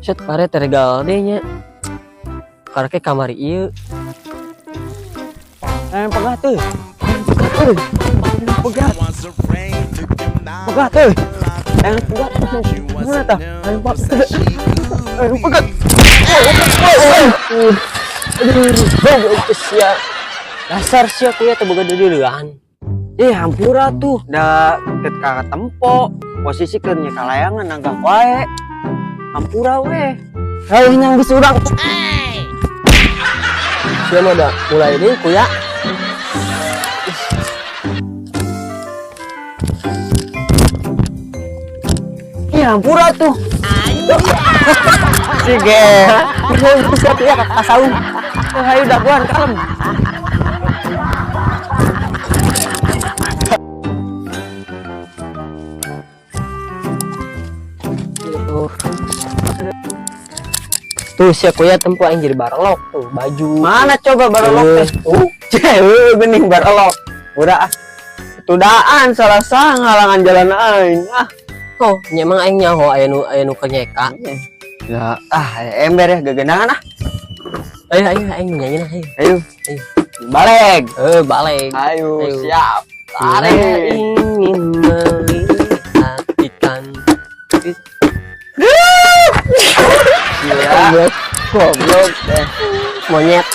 Set karet teregal deh nya. Karek kamari ieu. Pegah tuh. Pegah. Pegah tuh. Pegah. Mana tah? Pegah. Pegah. Aduh, sia. Dasar sia kuya teh boga deudeuan. Hampura tuh da ketika tempo posisi keur nya kalayangan nanggah wae. Hampura we. Hayu nyang geus urang. Sia mah da mulai deui kuya. Ih, hampura tuh. Si ge. Sia kuya ka saung. Hayu daguan kalem. Tuh. Tuh sia kuya tempo aing jadi barelok tuh baju. Mana coba barelok teh? Cewek bening barelok. Udah ah. Tudaan salah sang halangan jalan aing. Ah. Oh, nya emang aing nyaho aya nu kenyeka. Ya, ah ember ya gegendangan ah. Ayo ayo aing nyanyi nah ayo. Ayo. Ayo. Balik. Balik. Ayo, Ayo. siap. Bila Tarik. ingin melihat ikan. Gila. Goblok deh. Monyet.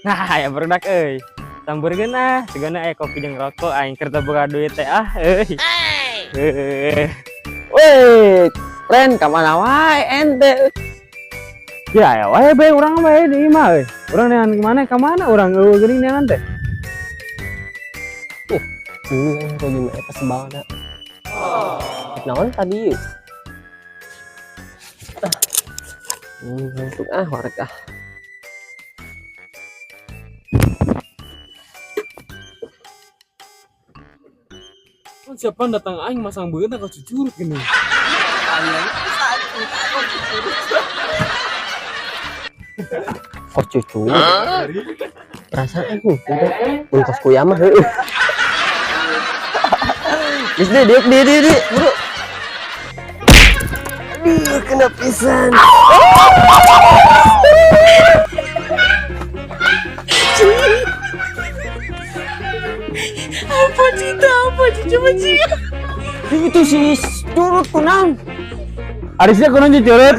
Nah, ya barudak euy. Samburkeun ah, sigana aya kopi jeung rokok aing keur teu boga duit teh ah euy. Weh, keren ka mana wae ente. Ya aya wae bae urang mah di imah euy. Urang neangan mana ka mana urang eueuh geuning neangan teh. Aing kok gimana eta sebalna. Naon tadi? Ngantuk ah wareg ah. Siapa datang aing masang beungeut ka cucurut gini. Kos cucu. Perasaan aing udah mun kos kuya mah heueuh. Geus deh, diuk di di buru. Aduh, kena pisan. Apa cerita apa coba sih? Itu si curut kunang. Arisnya kunaon cucurut.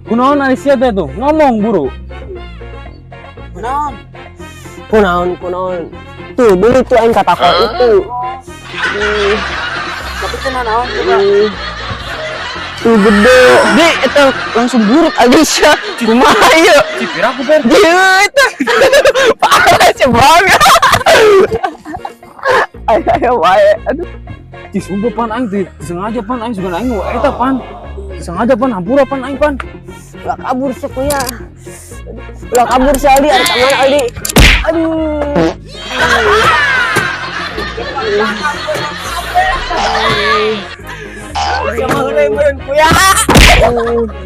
Kunaon Arisnya teh tuh ngomong buru. Kunaon? Kunaon kunaon. Tuh beli tuh aing kata kau itu. Tapi teu naon coba. Tuh gede. Di itu langsung buruk Alisha. Kumaha ieu? Cipir aku ber. Ieu itu. Parah sih banget. Ayo ayo wae. Aduh. Ih, sumpah pan aing teh sengaja pan aing sugan aing wae eta pan. Sengaja pan hampura pan aing pan. Ulah kabur sih kuya. Ulah kabur si Aldi, ada mana Aldi? Aduh. Sama heuleuh meureun kuya.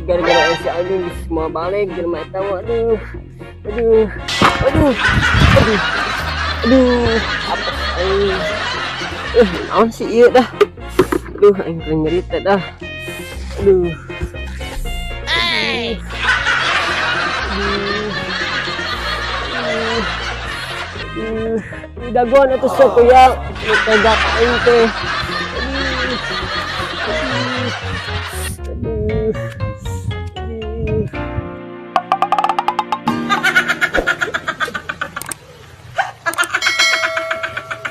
Gara-gara si Aldi semua balik jelema eta mah aduh. Aduh. Aduh. Aduh. Aduh. Apa aing? Naon sih ieu dah. Aduh, aing keur nyerita dah. Aduh. Aduh. Dagon atuh sok ya, nu tega ka aing teh.